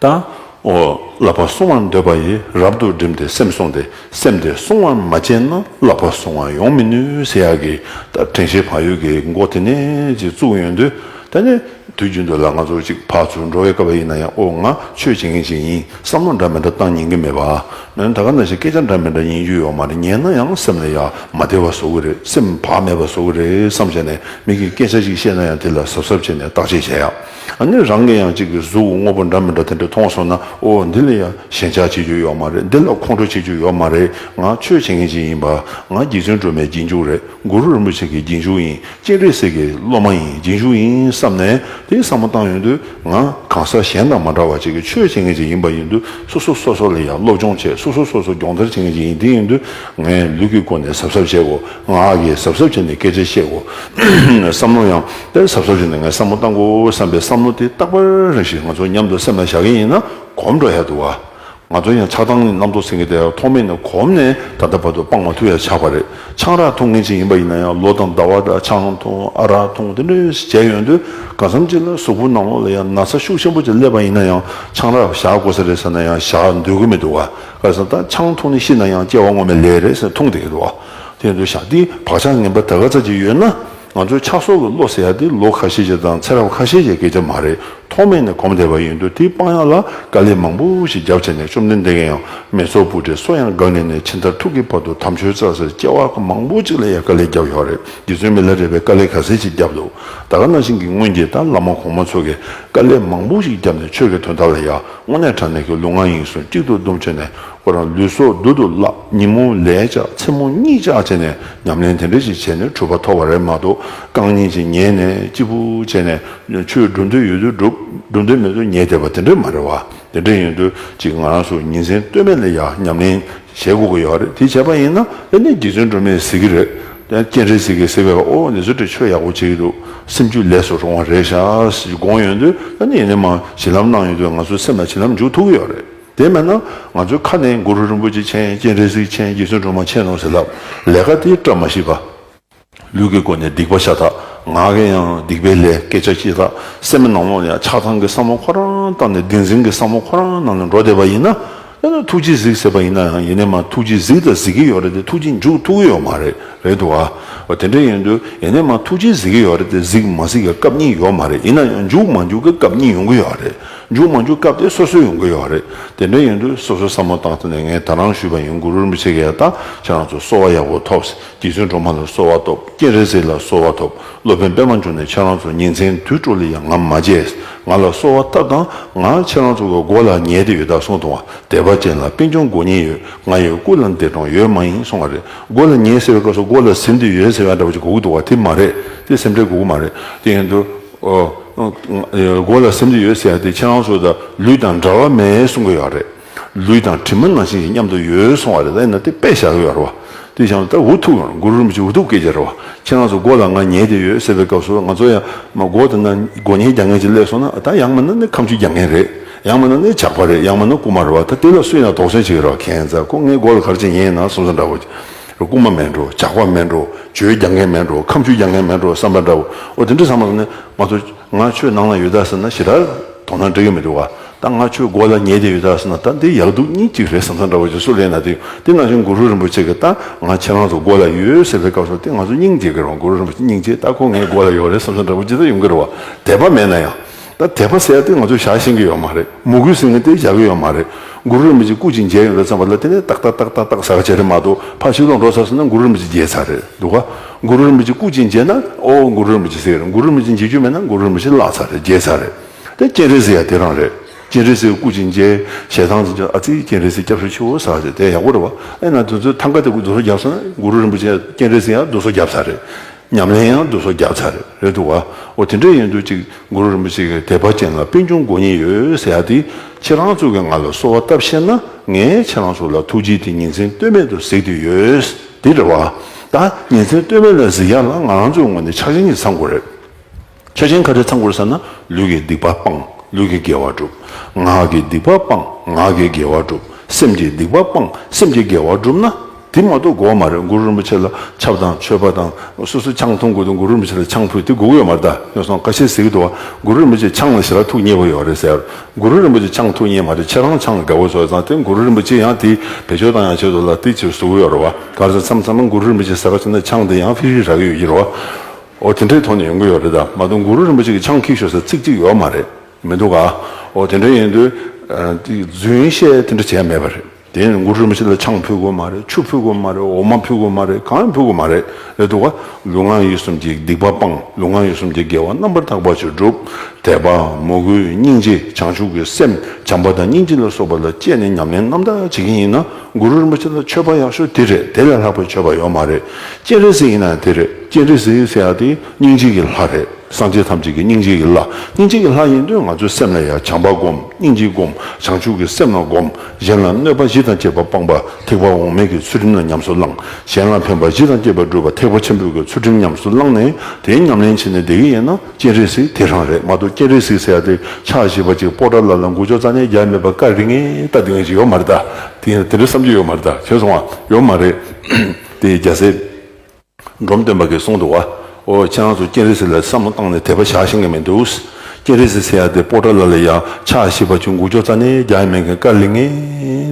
ད། ཨོ། བསླབ་པ་བསྲུང་བར་འདོད་པ་ཡིས། རབ་ཏུ་བསྒྲིམས་ཏེ་སེམས་བསྲུངས་ཏེ། སེམས་དེ་བསྲུང་བར་མ་བྱས་ན། བསླབ་པ་བསྲུང་བ་ཡོང་མི་ནུས་ཟེར་ཡག་གི་ད་དྲན་ཤེས་བག་ཡོད་ཀྱི་མགོ་དེ་ནས་ཅིག་བཙུགས་ཡོང་དུས། ད་ནི་དུས་རྒྱུན་དུ་ལ་ང་ཚོ་ཅིག་ཕར་ཚུར་འགྲོ་བའི་སྐབས་ཡིན་ན་ཡང་། ཨོ། ང་ཆོས་བྱེད་མཁན་ཅིག་ཡིན། བསམ་བློ་འདྲ་མི་འདྲ་བཏང་ཉན་གི་མེད་པ། ད་ག་ནང་བཞིན་སྐད་ཆ་འདྲ་མི་འདྲ་ཉན་རྒྱུ་ཡོད་མ་རེད། ཉན་ན་ཡང་སེམས་ལ་ཡ་མ་བདེ་བ་བཟོ་གི་རེད། སེམས་བག་མེད་པ་བཟོ་གི་རེད་བསམ་བྱས་ནས། མི་གིས་སྐད་ཆ་ཅིག་བཤད་ན་ཡང་དེ་ལ་གཟབ་གཟབ་བྱས་ནས་བརྟག་དཔྱད་བྱེད་ཡ། ཨ་ནི་རང་གི་ཡང་གཅིག་གི་གཟུགས་དངོས་པོ་འདྲ་མི་འདྲ་དེ་འདྲ་མཐོང་སོང་ན། ཨོ། འདི་ལ་ཡང་ཞེན་ཆགས་བྱེད་རྒྱུ་ཡོད་མ་རེད། འདི་ལ་ཁོང་ཁྲོ་བྱེད་རྒྱུ་ཡོད་མ་རེད། ང་ཆོས་བྱེད་མཁན་ཅིག་ཡིན་པ། ང་རྗེ་བཙུན་སྒྲོལ་མའི་རྗེས་འཇུག་རེད། གུ་རུ་རིན་པོ་ཆེ་གི་རྗེས་འཇུག་ཡིན། སྤྱན་རས་གཟིགས་ཀྱི་སློབ་མ་ཡིན། རྗེས་འཇུག་ཡིན་བསམ་ནས་དེ་བསམ་བློ་བཏང་ཡོང་དུས། ང་གང་ཟག་གཞན་དང་མ་འདྲ་བ་ཅིག་གི་ཆོས་བྱེད་མཁན་ཅིག་ཡིན་པ་ཡིན་དུས། སོ་སོ་སོ་སོ་ལ་ཡང་སློབ་སྦྱོང་བྱས། སོ་སོ་སོ་སོ་སྦྱོང་བརྡར་བྱེད་མཁན་ཅིག་ཡིན། དེ་ཡིན་དུས་ངས་ལུས་ཀྱི་སྒོ་ནས་གཟབ་གཟབ་བྱེད་དགོས། ངག་གིས་གཟབ་གཟབ་བྱས་ནས་སྐད་ཆ་བཤད་དགོས། བསམ་བློ་ཡང་དེར་གཟབ་གཟབ་བྱས་ནས་ངས་བསམ་བློ་བཏང་དགོས་བསམ་པའི་བསམ་བློ་དེ་རྟག་པར་རང་བཞིན་ང་ཚོ་མཉམ་དུ་སེམས་ལ་བཞག་གི་ཡིན་ན། གོམས་འགྲོ་ཡ་འདུག་བ། ང་ཚོ་ཡང་ཆགས་སྡང་གནམ་རྡོ་ཟེར་མཁན་དེ་ཐོག་མེད་ནས་གོམས་ནས་ད་ལྟ་བར་དུ་སྤང་མ་ཐུབ་ཡ་ཆགས་པ་རེད། ཆང་རག་འཐུང་མཁན་ཅིག་ཡིན་པ་ཡིན་ན་ཡང་། ལོ་དང་ཟླ་བ་དང་ཆང་འཐུང་། ཨ་རག་འཐུང་། དེ་འདྲ་བྱས་ཡོང་དུས། གང་འཚམ་ཅིག་ལ་གཟུགས་པོ་ནང་ལོགས་ལ་ཡང་ན་ཚ་ཤུགས་ཆེན་པོ་ཅིག་སླེབས་པ་ཡིན་ན་ཡང་། ཆང་རག་བཞག་དགོས་ས་རེད་ཟེར་ན་ཡང་བཞག་འདོད་ཀྱི་མི་འདུག་བ། ག་རེ་ཟེར་ན། ད་ཆང་འཐུང་ནས་ཤི་ན་ཡང་སྐྱེ་བ་སྔོན་མའི་ལས་རེད་ཟེར་འཐུང་བསྡད་ཀྱི་འདུག་བ། དེ་ཡིན་དུས་བཞག་དེ་བག་ཆགས་ངན་པ་ད་ག་ཚོད་ཅིག་ཡོད་ན། ང་ཚོའི་ཆགས་སོགས་ཀྱི་བློ་ཟེར་ཡ་དེ་ལོ་ཁ་ཤས་ཤིག་དང་ཚེ་རབས་ཁ་ཤས་ཤིག་སྐད་ཆ་མ་རེད། ཐོག་མེད་ནས་གོམས་བསྡད་པ་ཡིན་དུས། དེ་སྤང་ཡག་ལ་དཀའ་ལས་མང་པོ་ཞིག་བརྒྱབ་བྱས་ནས། བཅོམ་ལྡན་འདས་ཀྱིས་ཡང་མེ་ཚོགས་པུ་ཊའི་སོ་ཡང་འགགས་ནས་ནི། ཇི་ལྟར་ཐུག་གི་བར་དུ་དམ་ཆོས་བཙལ་ཟེར། སྐྱེ་བ་མང་པོ་ཅིག་ལ་ཡང་དཀའ་ལས་བརྒྱབ་ཡོད་རེད། རྗེ་བཙུན་མི་ལ་རས་པས་དཀའ་ལས་ག་ཚད་ཅིག་བརྒྱབ་འདུག་ད་ག་ནང་བཞིན་གྱི་སྔོན་གྱི་ད་བླ་མ་གོང་མ་ཚོ་གིས་དཀའ་ལས་མང་པོ་ཞིག་བརྒྱབ་ནས་ཆོས་ཀྱི་དོན་དག་ལ་ཡང་དངོས་གནས་དྲང་གནས་ཀྱི་ལུས་ངག་ཡིད་གསུམ་གཅིག་ཏུ་བསྡོམས་བྱས་ནས། ཁོ་རང་ལུས་སྲོག་རྡུལ་དུ་བརླག་ཉིན་མོ་ལས་བཅག་མཚན་མོ་གཉིད་བཅག་བྱས་ནས་ཉམས་ལེན་དེ་འདྲ་ཞིག་བྱས་ནས་གྲུབ་པ་ཐོབ་པ་རེད་མ་གཏོགས། རྐང་གཉིས་ཀྱིས་ཉལ་ནས་སྐྱིད་པོ་བྱས་ནས་ཆོས་སྒྲུབ་འདོད་ཡོད་དུས་སྒྲུབ། སྒྲུབ་འདོད་མེད་དུས་ཉལ་བསྡད་པ་དེ་འདྲ་མ་རེད་བ། དེ་འདྲ་ཡིན་དུས་ཅིག་ང་རང་ཚོ་ཉིན་མཚན་ལྟོས་མེད་ལ་ཡང་ཉམས་ལེན་བྱེད་དགོས་ཀྱི་ཡོད་རེད། དེ་བྱས་པ་ཡིན་ན་ཨ་ནི་རྗེ་བཙུན་སྒྲོལ་མས་གཟིགས་ཀྱི་རེད། དེ་སྤྱན་རས་གཟིགས་ཀྱིས་གཟིགས་པས། ཨོ། འདི་ཚོ་དེ་ཆོས་ཡག་པོ་བྱེད་ཀྱི་འདུག་སེམས་རྒྱུད་ལས་སུ་རུང་བ་རེད་ཤག་ཟེར་དགོངས་ཡོང་དུས། ཨ་ནི་ཡིན་ནའི་མ་བྱིན་རླབས་གནང་ཡོང་དུས་ང་ཚོའི་སེམས་ལ་བྱིན་རླབས་འཇུག་ཐུབ་ཀྱི་ཡོད་རེད། དེ་མེད་ན་ང་ཚོའི་ཁ་ནས་གུ་རུ་རིན་པོ་ཆེ་མཁྱེན། སྤྱན་རས་གཟིགས་མཁྱེན། རྗེ་བཙུན་སྒྲོལ་མ་མཁྱེན་ནོ་ཟེར་ལབ། ལས་ཀ་དེ་བཀྲ་མ་ཤིས་པ། ལུས་ཀྱི་སྒོ་ནས་སྡིག་པ་ཤ་སྟག་ངག་གི་ཡང་སྡིག་པའི་ལས་སྐད་ཆ་ཅི་ལྟ། སེམས་ནང་ལོགས་ཡང་ཆགས་སྡང་གི་བསམ་བློ་ཁོ་རང་བཏང་ནས། བདེན་འཛིན་གྱི་བསམ་བློ་ཁོ་རང་ནང་ལ་འགྲོ་བསྡད་པ་ཡིན་ན། ཡང་ན་ཐུགས་རྗེས་གཟིགས་ཟེར་བ་ཡིན་ན་ཡང་། ཡིན་ནའི་མ་ཐུགས་རྗེས་གཟིགས་དང་གཟིགས་ཀྱི་ཡོད་རེད་དེ། ཐུགས་རྗེས་འཇུག་ཐུབ་ཀྱི་ཡོད་མ་རེད། རེད་འདུག་ཨ། འོ། དེ་འདྲ་ཡིན་དུས་ཡིན་ནའི་མ་ཐུགས་རྗེས་གཟིགས་ཀྱི་ཡོད་རེད་དེ། གཟིགས་མ་གཟིགས་ཀྱི་སྐབས་གཉིས་ཡོད་མ་རེད། ཡིན་ན་ཡང་འཇུག་མ་འཇུག་གི་སྐབས་གཉིས་ཡོང་གི་ཡོད་རེད། འཇུག་མ་འཇུག་སྐབས་དེ་སོ་སོ་ཡོང་གི་ཡོད་རེད། དེ་འདྲ་ཡིན་དུས་སོ་སོའི་བསམ་བློ་བཏང་སྟེ་ནས། ངས་ད་རང་ཞུས་པ་ཡིན། གུ་རུ་རིན་པོ་ཆེ་གིས་ཡ་ད་ཁྱེད་རང་ཚོ་གསོལ་བ་ཡག་པོ་ཐོབ། རྗེ་བཙུན་སྒྲོལ་མ་ལ་གསོལ་བ་ཐོབ། སྤྱན་རས་གཟིགས་ལ་གསོལ་བ་ཐོབ། སློབ་དཔོན་པད་མ་འབྱུང་གནས་ཁྱེད་རང་ཚོ་ཉིན་མཚན་དུས་དྲུག་ལ་ཡང་ང་མ་བརྗེད། ང་ལ་གསོལ་བ་བཏབ་དང་། ང་ཁྱེད་རང་ཚོ་གི་མགོ་ལ་ཉལ་ཏེ་ཡོད་ད་གསུངས་འདུག་བ། དད་པ་ཅན་ལ་པད་འབྱུང་དགོས་ཉེན་ཡོད། ང་ཡི་སྐུ་ལ་འདས་གྲོངས་ཡོད་མ་ཡིན་གསུང་བ་རེད། མགོ་ལ་ཉལ་ཟེར་བའི་སྐབས་སུ་མགོ་ལ་གཟིམ་སྟེ་ཡོད་ཟེར་བ་འདྲ་བོ་ཅིག་དགོས་ཀྱི་འདུག་བ། དེ་མ་རེད། དེ་སེམས་ཁྲལ་དགོས་ཀྱི་མ་རེད། དེ་ཡིན་དུས། ཨོ། མགོ་ལ་གཟིམ་སྟེ་ཡོད་ཟེར་ཡ་དེ་ཁྱེད་རང་ཚོ་དང་ལུས་དང་འབྲལ་བ་མེད་གསུང་གི་ཡོད་རེད། ལུས་དང་གྲིབ་མ་ནང་བཞིན་གྱི་མཉམ་དུ་ཡོད་གསུང་བ་རེད། ད་ཡིན་ན་དེ་དཔེ་བཞག་གི་ཡོད་རེད་བ། དེ་བཞག་ན་ད་འུ་ཐུག་ཡོང་། གུ་རུ་རིན་པོ་ཆེ་འུ་ཐུག་སྐད་ཆ་རེད་བ། ཁྱེད་རང་ཚོ་མགོ་ལ་ང་ཉལ་ཏེ་ཡོད་ཟེར་བའི་སྐབས་སུ། ང་ཚོ་ཡང་མ་མགོ་དེ་ན་མགོ་ཉལ་རྒྱག་མཁན་ཅིག་སླེབས་སོང་ན། ད་ཡང་མིན་ན་ནི་ཁ་མཆུ་རྒྱག་མཁན་རེད། ཡང་མིན་ན་ནི་ཇག་པ་རེད། ཡང་མིན་ན་རྐུ་མ་རེད་བ། ད་དེ་ལ་སུ་ཡིན་ན་དོགས་ཟོན་བྱེད་ཀྱི་རེད་བ། ཁྱེད་ཚོ་ཁོ་ངའི་མགོ་ལ་ག་རེ་བྱས་ཉལ་ཡིན་ན་བསམ་བསམ་འདྲ་བོ། རྐུ་མ་མིན་འགྲོ། ཇག་པ་མིན་འགྲོ། བྱོས་རྒྱག་མཁན་མིན་འགྲོ། ཁ་མཆུ་རྒྱག་མཁན་མིན་འགྲོ་བསམ་པ་འདྲ་བོ། འོ། དེ་འདྲ་བསམ་པ་ནི་ང་ཚོ། ང་ཁྱོད་ནང་ལ་ཡོད་ད་ཟེར་ན་ཞེ་དྲག་དོ་སྣང་སྤྲད་ཀྱི་མི་འདུག་བ། ད་ང་ཁྱོད་མགོ་ལ་ཉལ་ཏེ་ཡོད་ད་ཟེར་ན། ད་འདི་ཡག་སྡུག་གཉིས་གཅིག་རེད་བསམ་བསམ་འདྲ་བོ་ཅིག་སུ་ལེན་ན་དེ། དེ་ནང་བཞིན་གུ་རུ་རིན་པོ་ཆེ་གིས་ད་ང་ཁྱེད་རང་ཚོ་མགོ་ལ་ཡོད་ཟེར་བའི་སྐབས་སུ། དེ་ང་ཚོ་སྙིང་རྗེ་གི་རེད་བ། གུ་རུ་རིན་པོ་ཆེ་སྙིང་རྗེ། ད་ཁོ་ངའི་མགོ་ལ་ཡོད་རེད་བསམ་བསམ་འདྲ་བོ་ཅིག་ད་ཡོང་གི་རེད་བ། དད་པ་མེད་ན་ཡང་། ད་དད་པ་ཟེར་ཡ་དེ་ང་ཚོས་བཞག་ཤེས་ཀྱི་ཡོད་མ་རེད། མོས་གུས་ཟེར་མཁན་དེ་བཞག་གི་ཡོད་མ་རེད། གུ་རུ་རིན་པོ་ཆེ་སྐུ་ཅིག་མཇལ་ཡོང་དུས་ཙམ་པ་ལ། དེ་ནས་ཏག་ཏག་ཏག་ཏག་ཏག་ཟ་ག་བྱེད་རེད་མ་གཏོགས། ཕར་ཕྱི་ལོགས་འགྲོ་ཚར་སོང་ན་གུ་རུ་རིན་པོ་ཆེ་མཇལ་ཚར་རེད་འདུག་ག། གུ་རུ་རིན་པོ་ཆེ་སྐུ་ཅིག་མཇལ་ན། ཨོ། གུ་རུ་རིན་པོ་ཆེ་ཟེར་གི་རེད། གུ་རུ་རིན་པོ་ཆེ་མཇལ་རྒྱུ་མེད་ན་གུ་རུ་རིན་པོ་ཆེ་བརླག་ཚར་རེད། བརྗེད་ཚར་རེད། དེ་སྤྱན་རས་གཟིགས་ཡ་དེ་རང་རེད། སྤྱན་རས་གཟིགས་སྐུ་ཅིག་མཇལ། ཞལ་ཐང་ཅིག་མཇལ། ཨ་ཙི། སྤྱན་རས་གཟིགས་སྐྱབས་སུ་མཆིའོ་ཟེར་བྱས། དེ་ཡག་པོ་རེད་བ། ཨེ་ན་དེ་ཚོའི་ཐང་ག་དེ་གུ་རྡོ་སོལ་བརྒྱབ་སོང་ན། གུ་རུ་རིན་པོ་ཆེ་སྤྱན་རས་གཟིགས་ཡང་རྡོ་སོལ་བརྒྱབ་ཚར་རེད། ཉམས་ལེན་ཡང་རྡོ་སོལ་བརྒྱབ་ཚར་རེད། རེད་འདུག་བ། འོ། དེ་འདྲ་ཡིན་དུས་ཅིག་གུ་རུ་རིན་པོ་ཆེ་གིས་དད་པ་ཅན་ལ་པད་འབྱུང་དགོས་ཉེན་ཡོད་ཟེར་ཡ་དེ། ཁྱེད་རང་ཚོ་གིས་ང་ལ་གསོལ་བ་བཏབ་ཤེས་ན། ངས་ཁྱེད་རང་ཚོ་ལ་ཐུགས་རྗེ་དེ་ཉིན་མཚན་ལྟོས་མེད་དུ་གཟིགས་ཏེ་ཡོད། དེ་རེད་བ། ད་ཉིན་མཚན་ལྟོས་མེད་ལ་གཟིགས་ཡ་ལ་ང་རང་ཚོའི་ངོས་ནས་ཆ་རྐྱེན་གཉིས་ཚང་དགོས་རེད། ཆ་རྐྱེན་ག་རེ་ཚང་དགོས་རེད་ཟེར་ན། ལུས་ཀྱི་སྡིག་པ་སྤང་། ལུས་ཀྱི་དགེ་བ་སྒྲུབ། ངག་གི་སྡིག་པ་སྤང་། ངག་གི་དགེ་བ་སྒྲུབ། སེམས་ཀྱི་སྡིག་པ་སྤང་། སེམས་ཀྱི་དགེ་བ་སྒྲུབ་ན། དེ་མ་གཏོགས་དགོས་མ་རེད། གུ་རུ་རིན་པོ་ཆེ་ལ་ཆབ་དང་མཆོད་པ་དང་། སོ་སོ་ཆང་འཐུང་དགོས་དུས་གུ་རུ་རིན་པོ་ཆེ་ལ་ཆང་ཕུལ། དེ་དགོས་ཀྱི་ཡོད་མ་རེད་ད། ཡང་སོང་ཁ་ཤས་ཟེར་གྱི་འདུག་བ། གུ་རུ་རིན་པོ་ཆེ་ཆང་ལ་ཞེ་དྲག་ཐུགས་མཉེས་པོ་ཡོད་རེད་ཟེར། གུ་རུ་རིན་པོ་ཆེ་ཆང་ཐུགས་མཉེས་མ་རེད། ཁྱེད་རང་ཆང་དགའ་པོ་བཟོ་ཙང་དེ་གུ་རུ་རིན་པོ་ཆེ་ཡང་དེ་བེད་སྤྱོད་བཏང་ཡག་ཆེད་དུ་ལ་དེ་ཅིག་བཟོ་གི་ཡོད་རེད་བ། ག་རེ་ཟེར་མཚམས་མཚམས་གུ་རུ་རིན་པོ་ཆེ་ཟ་ག་བྱུང་ན་ཆང་དེ་ཡང་ཧྥི་ཧྲི་རག་གི་ཡོད་ཀྱི་རེད་བ། འོ་དེ་འདྲའི་ཐོག་ནས་ཡོང་གི་ཡོད་རེད་ད། མ་གཏོགས་གུ་རུ་རིན་པོ་ཆེ་གི་ཆང་འཁྱེར་ཤོག་ཟེར་ཚིག་གཅིག་ཡོད་མ་རེད། མི་འདུག་ག་འོ་དེ་འདྲ་ཡིན་དུས། ཨ། དེ་རྫུན་བཤད་དེ་འདྲ་བྱས་མེད་པ་རེད། དེ་ནི་གུ་རུ་རིན་པོ་ཆེ་ལ་ཆང་ཕུལ་དགོས་མ་རེད། ཆུ་ཕུལ་དགོས་མ་རེད། འོ་མ་ཕུལ་དགོས་མ་རེད། གང་ཡང་ཕུལ་དགོས་མ་རེད། རེད་འདུག་ག་ལུས་ངག་ཡིད་གསུམ་གྱི་སྡིག་པ་སྤངས། ལུས་ངག་ཡིད་གསུམ་གྱི་དགེ་བ་རྣམ་པར་དག་པ་ཅིག་བསྒྲུབ། དད་པ། མོས་གུས། སྙིང་རྗེ། བྱང་ཆུབ་ཀྱི་སེམས། བྱམས་པ་དང་སྙིང་རྗེ་ལ་སོགས་པ་ལ་སྤྱད་ནས་ཉམས་ལེན་རྣམ་དག་བྱེད་མཁན་ཡིན་ན། གུ་རུ་རིན་པོ་ཆེ་ལ་མཆོད་པ་ཡག་ཤོས་དེ་རེད། དེ་ལས་ལྷག་པའི་མཆོད་པ་ཡོད་མ་རེད། སྤྱན་རས་གཟིགས་ཡིན་ན་དེ་རེད། སྤྱན་རས་གཟིགས་ཟེར་ཡ་དེ་སྙིང་རྗེ་གི་ལྷ་རེད། སངས་རྒྱས་ཐམས་ཅད་ཀྱི་སྙིང་རྗེ་གི་ལྷ། སྙིང་རྗེ་གི་ལྷ་ཡིན་དུས་ང་ཚོའི་སེམས་ལ་ཡང་བྱམས་པ་སྒོམ། སྙིང་རྗེ་སྒོམ། བྱང་ཆུབ་ཀྱི་སེམས་ལ་སྒོམ། གཞན་ལ་གནོད་པ་བཞི་དང་བཅས་པ་སྤངས་པ། ཐེག་པ་འོག་མིན་གྱི་ཚུལ་ཁྲིམས་ལ་ཉམས་སུ་བླངས། གཞན་ལ་ཕན་པ་བཞི་དང་བཅས་པ་བསྒྲུབ་པ། ཐེག་པ་ཆེན་པོའི་གི་ཚུལ་ཁྲིམས་ཉམས་སུ་བླངས་ནས་དེའི་ཉམས་ལེན་བྱས་ནས་བསྡད་ཀྱི་ཡིན་ན་སྤྱན་རས་གཟིགས་དེ་རང་རེད། མ་གཏོགས་སྤྱན་རས་གཟིགས་ཟེར་ཡ་དེ་ཕྱག་བཞི་པ་ཅིག་པོ་ཏཱ་ལ་ལ་མགུལ་ཅོག་རྩ་ནས་རྒྱག་མེད་པ་ཀ་རིང་ངེ་ལྟ་དེ་ངེས་ཅིག་ཡོད་མ་རེད་ད། དེ་དེ་འདྲ་བསམ་རྒྱུ་ཡོད་མ་རེད་ད། ཤེས་སོང་ང་། ཡོད་མ་རེད། དེ་རྒྱལ་སྲས་འབྲོམ་སྟོན་པ་གིས་གསུངས་འདུག་བ། ཨོ་ཁྱེད་རང་ཚོ་སྤྱན་རས་གཟིགས་ལ་བསམ་བློ་བཏང་ནས་དད་པ་བཞག་ཤེས་ཀྱི་མི་འདུག་སྤྱན་རས་གཟིགས་ཟེར་ཡ་དེ་པོ་ཏཱ་ལ་ལ་ཡ་ཕྱག་བཞི་པ་ཅིག་མགུལ་ཅོག་རྩ་ནས་རྒྱག་ཡ་མེད་མཁན་ཀ་རིང་ངེ་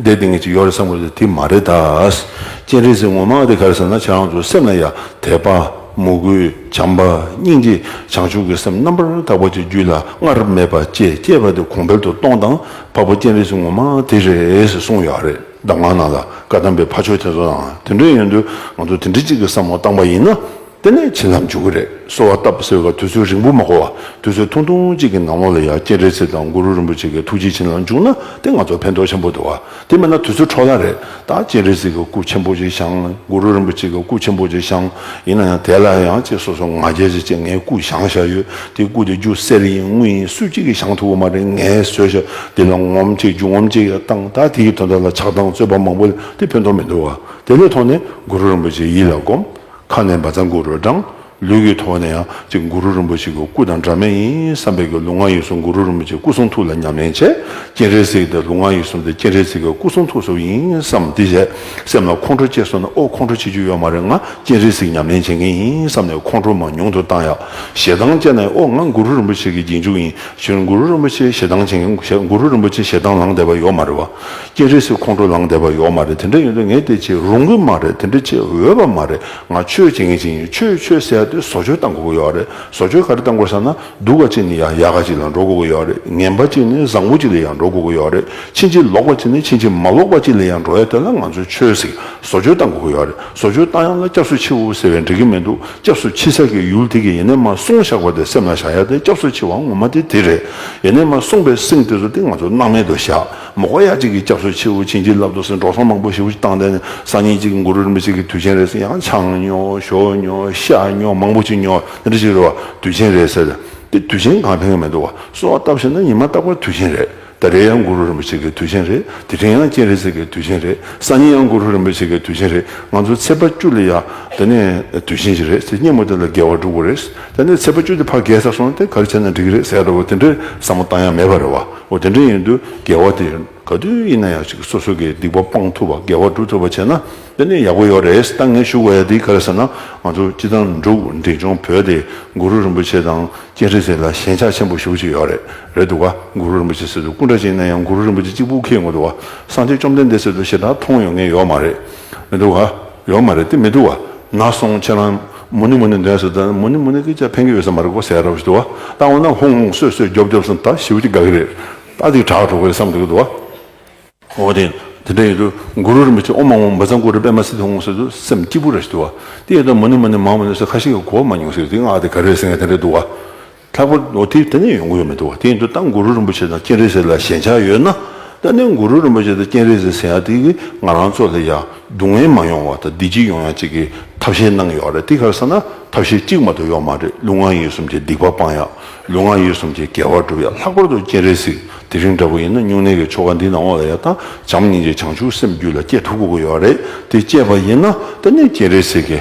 བསྡད་དེ་ངེས་ཅིག་ཡོད་རེད་བསམ་གྱི་འདུག་དེ་མ་རེད་ད། སྤྱན་རས་གཟིགས་ངོ་མ་དེ་ག་རེ་ཟེར་ན། ཁྱེད་རང་ཚོ་སེམས་ལ་ཡ་དད་པ། མོས་གུས། བྱམས་པ། སྙིང་རྗེ། བྱང་ཆུབ་ཀྱི་སེམས་རྣམ་པར་དག་པ་ཅིག་རྒྱུད་ལ་སྔར་མེད་པ་སྐྱེས། སྐྱེས་པ་དེ་གོང་འཕེལ་དུ་གཏོང་དང་། འཕགས་པ་སྤྱན་རས་གཟིགས་ངོ་མ་དེ་རེད་ཟེར་གསུངས་ཡོད་རེད། གདམས་ངག་ནང་ལ་བཀའ་གདམས་པའི་ཕ་ཆོས་དེ་ཚོ་དང་། དེ་འདྲ་ཡིན་དུས་ང་ཚོ་དེ་འདྲ་གཅིག་གི་བསམ་བློ་བཏང་པ་ཡིན་ན། དེ་ནས་བྱིན་རླབས་འཇུག་གི་རེད། གསོལ་བ་བཏབ་ཟེར་བ་དུས་ཚོད་རིང་པོ་མ་འགོར་བ། དུས་ཚོད་ཐུང་ཐུང་གཅིག་གི་ནང་ལོགས་ལ་ཡང་སྤྱན་རས་གཟིགས་དང་གུ་རུ་རིན་པོ་ཆེ་གི་ཐུགས་རྗེ་བྱིན་རླབས་འཇུག་ན་དེ་ང་ཚོ་ཕན་ཐོགས་ཆེན་པོ་འདུག་བ། དེ་མིན་ན་དུས་ཚོད་འཕྲོ་བརླག་རེད། ད་སྤྱན་རས་གཟིགས་ཀྱི་སྐུ་ཆེན་པོ་ཅིག་བཞེངས། གུ་རུ་རིན་པོ་ཆེ་གི་སྐུ་ཆེན་པོ་ཅིག་བཞེངས། ཡིན་ན་ཡང་དེ་ལ་ཡང་ཅིག་སོ་སོ་ང་རྒྱལ་ཅིག་བྱས། ངའི་སྐུ་བཞེངས་བཞག་ཡོད། དེ་སྐུ་དེ་རྒྱུ་གསེར་ཡིན་དངུལ་ཡིན་སུ་གཅིག་གིས་བཞེངས་ཐུབ་ཀྱི་མ་རེད། ངས་བཟོས་བཞག་དེ་ལ་ངོམ་ཅིག་རྒྱུ་ངོམ་ཅིག་ཡང་བཏང་། ད་དེའི་དོན་དག་ལ་ཆགས་སྡང་རྩོད་པ་མང་པོ་ལས་དེ་ཕན་ཐོགས་མི་འདུག་བ། དེ་ལས་ཐོག་ནས་གུ་རུ་རིན་པོ་ཆེ་ཡིད་ལ་སྒོམ། ཁ་ནས་བཛྲ་གུ་རུ་བགྲང་། ལུས་ཀྱི་ཐོག་ནས་ཡང་ཅིག་གུ་རུ་རིན་པོ་ཆེ་གི་སྐུ་དང་འདྲ་མིན་ཡིན་བསམ་པའི་གི་ལུས་ངག་ཡིད་གསུམ་གུ་རུ་རིན་པོ་ཆེ་སྐུ་གསུང་ཐུགས་ལ་ཉམས་ལེན་བྱས། སྤྱན་རས་གཟིགས་དེ་ལུས་ངག་ཡིད་གསུམ་དེ་སྤྱན་རས་གཟིགས་ཀྱི་སྐུ་གསུང་ཐུགས་སུ་ཡིན་བསམ། དེ་བྱས་སེམས་ལ་ཁོང་ཁྲོ་སྐྱེས་སོང་ན། ཨོ་ཁོང་ཁྲོ་སྐྱེ་རྒྱུ་ཡོད་མ་རེད། ང་སྤྱན་རས་གཟིགས་ཉམས་ལེན་བྱེད་མཁན་ཡིན་བསམ་ནས་ཁོང་ཁྲོ་མར་ཉུང་དུ་བཏང་ཡག་ཞེ་སྡང་སྐྱེས་ན། ཨོ་ང་གུ་རུ་རིན་པོ་ཆེ་གི་རྗེས་འཇུག་ཡིན། གཞན་གུ་རུ་རིན་པོ་ཆེ་ཞེ་སྡང་བྱེད་མཁན། གུ་རུ་རིན་པོ་ཆེ་ཞེ་སྡང་ལངས་བསྡད་པ་ཡོད་མ་རེད་བ། སྤྱན་རས་གཟིགས་ཁོང་ཁྲོ་ལངས་བསྡད་པ་ཡོད་མ་རེད། དེ་འདྲ་ཡིན་དུས་ངས་དེ་བྱེད་རུང་གི་མ་རེད། དེ་འདྲ་བྱེད་འོས་པ་མ་རེད། ང་ཆོས་བྱེད་མཁན་ཅིག་ཡིན། ཆོས་ཆོས་ཟེར་ཡ་དེ་བཟོ་བཅོས་གཏང་དགོས་ཀྱི་ཡོད་རེད། བཟོ་བཅོས་ག་རེ་གཏང་དགོས་ཟེར་ན། སྡུག་པ་ཅིག་ནས་ཡང་ཡག་ག་ཅིག་ལ་འགྲོ་དགོས་ཀྱི་ཡོད་རེད། ངན་པ་ཅིག་ནས་བཟང་པོ་ཅིག་ལ་ཡང་འགྲོ་དགོས་ཀྱི་ཡོད་རེད། ཕྱིན་ཅི་ལོག་པ་ཅིག་ནས་ཕྱིན་ཅི་མ་ལོག་པ་ཅིག་ལ་ཡང་འགྲོ་ཡ་དེ་ལ་ང་ཚོས་ཆོས་ཟེར་བཟོ་བཅོས་གཏང་དགོས་ཀྱི་ཡོད་རེད། བཟོ་བཅོས་གཏང་ཡ་ལ་སྐྱབས་སུ་མཆིའོ་ཟེར་བས་འགྲིག་གི་མི་འདུག་སྐྱབས་སུ་མཆི་ས་གི་ཡུལ་དེ་གི་ཡེ་ནས་མར་བསྲུང་བཞག་པ་དེ་སེམས་ལ་བཞག་ཡ་དེ་སྐྱབས་སུ་མཆི་བ་ངོ་མ་དེ་དེ་རེད། ཡེ་ནས་མར་བསྲུངས་པའི་སེམས་དེ་ཚོ་དེ་ང་ཚོ་སྣང་མེད་དུ་བཞག་མ་དགོས་ཡ་གཅིག་གི་སྐྱབས་སུ་མཆིའོ། བྱིན་གྱིས་བརླབ་ཏུ་གསོལ། འགྲོ་སོང་མང་པོ་ཞེ་པོ་ཅིག་བཏང་། དེ་ནས་སང་ཉིན་གཅིག་གི་གུ་རུ་རིན་པོ་ཆེ་གི་དུས་ཆེན་རེད་ཟེར་ཡང་ཆང་ཉོ། ཞོ་ཉོ། ཤ་ཉོ། མང་པོ་ཅིག་ཉོ། དེ་འདྲ་ཞིག་རེད་བ། དུས་ཆེན་རེད་ཟེར། དེ་དུས་ཆེན་གང་ཕན་གི་མི་འདུག་བ། གསོལ་བ་བཏབ་ཤེས་ན་ཉི་མ་རྟག་པར་དུས་ཆེན་རེད། ད་རེས་ཡང་གུ་རུ་རིན་པོ་ཆེ་གི་དུས་ཆེན་རེད། དེ་རིང་ཡང་སྤྱན་རས་གཟིགས་ཀྱི་དུས་ཆེན་རེད། སང་ཉིན་ཡང་གུ་རུ་རིན་པོ་ཆེ་གི་དུས་ཆེན་རེད། ང་ཚོ་ཚེས་པ་བཅུ་ལ་ཡ་དེ་ནས་དུས་ཆེན་ཞིག་རེད་ཟེར། སྙེ་མོ་དེ་ལ་དགེ་བ་སྒྲུབ་དགོས་རེད། དེ་ནས་ཚེས་པ་བཅུ་དེ་ཕར་བརྒལ་ཚར་སོང་ན་དེ་ག་རེ་བྱས་ན་འགྲིག་གི་རེད་ཟེར་འདྲ་བོ་དེ་འདྲའི་བསམ་བློ་བཏང་ཡ་མེད་པ་རེད་བ། འོ་དེ་འདྲ་ཡིན་དུས་དགེ་བ་དེ་ག་དུས་ཡིན་ན་ཡང་ཅིག་སོ་སོ་གི་སྡིག་པ་སྤང་ཐུབ་པ། དགེ་བ་སྒྲུབ་ཐུབ་པ་བྱས་ན་དེ་ནས་ཡག་པོ་ཡོད་རེད། ད་ངས་ཞུ་དགོས་ཡ་དེ་ག་རེ་ཟེར་ན། ང་ཚོ་སྤྱིར་བཏང་འབྲུག་འབྲས་ལྗོངས་བོད་དེ་གུ་རུ་རིན་པོ་ཆེ་དང་སྤྱན་རས་གཟིགས་ལ་ཞེན་ཆགས་ཆེན་པོ་ཞེ་པོ་ཅིག་ཡོད་རེད། རེད་འདུག་ག་གུ་རུ་རིན་པོ་ཆེ་ཟེར་དུས་སྐུ་འདྲ་ཅིག་ཡིན་ན་ཡང་གུ་རུ་རིན་པོ་ཆེ་གཅིག་པུ་ཁེལ་ཡོང་གི་འདུག་བ། སངས་རྒྱས་བཅོམ་ལྡན་འདས་ཟེར་དུས་ཞེ་དྲག་མཐོང་ཡོང་མཁན་ཡོད་མ་རེད། མི་འདུག་ག་ཡོད་མ་རེད། དེ་མི་འདུག་བ། ན་སོང་ཁྱེད་རང་མུ་ནི་མུ་ནི་འདོན་ཟེར་ད་མུ་ནི་མུ་ནི་གིས་ཅང་ཕན་གི་ཡོད་ས་མ་རེད་གོ་ཟེར་ར་བ་ཞིག་འདུག་བ། ད་འོ་ན་ཧོང་ཧོང་སོད་སོད་རྒྱོབ་རྒྱོབ་སོང་ད་ཞེ་པོ་ཅིག་དགའ་གི་རེད། ད་དེ་དྲག་འགྲོ་གི་རེད་བསམ་འདུག་གི་འདུག་བ། འོ་དེ། དེ་འདྲ་ཡིན་དུས་གུ་རུ་རིན་པོ་ཆེ་ཨོཾ་ཨཱཿཧཱུྃ་བཛྲ་གུ་རུ་པདྨ་སིདྡྷི་ཧཱུྃ་ཟེར་དུས་སེམས་སྐྱིད་པོ་རེ་ཞིག་འདུག་བ། དེ་ཡིན་དུས་མུ་ནི་མུ་ནི་མང་མུ་ནི་ཟེར་ཁ་ཤས་ཀྱིས་གོ་མ་མྱོང་ཟེར། དེ་ང་དེ་ག་རེ་ཟེར་མཁན་དེ་འདྲ་འདུག་བ། ལྷག་པར་འོ་དེ་དེ་ནས་ཡོང་གི་ཡོད་མི་འདུག་བ། དེ་ཡིན་དུས་ད་གུ་རུ་རིན་པོ་ཆེ་དང་སྤྱན་རས་གཟིགས་ལ་ཞེན་ཆགས་ཡོད་ན། ད་ནི་གུ་རུ་རིན་པོ་ཆེ་དང་སྤྱན་རས་གཟིགས་ཟེར་ཡ་དེ་གིས་ང་རང་ཚོ་ལ་ཡ་སྡུག་བསྔལ་མ་ཡོང་བ་དང་བདེ་སྐྱིད་ཡོང་ཡ་གཅིག་གི་ཐབས་ཤེས་གནང་ཡོད་རེད། དེ་ག་རེ་ཟེར་ན་ཐབས་ཤེས་གཅིག་མ་གཏོགས་ཡོད་མ་རེད། ལུས་ངག་ཡིད་གསུམ་གྱི་སྡིག་པ་སྤང་ཡ། ལུས་ངག་ཡིད་གསུམ་གྱི་དགེ་བ་སྒྲུབ་ཡ། ལྷག་པར་དུ་སྤྱན་རས་གཟིགས། དེ་རིང་འདྲ་པོ་ཡིན་ན་སྨྱུང་གནས་ཀྱི་ཆོ་ག་འདི་ནང་འོག་ལ་ཡ་ད་བྱམས་སྙིང་རྗེ་བྱང་ཆུབ་སེམས་རྒྱུད་ལ་སྐྱེ་ཐུབ་དགོས་ཀྱི་ཡོད་རེད། དེ་སྐྱེས་པ་ཡིན་ན་ད་ནི་སྤྱན་རས་གཟིགས་ཀྱི།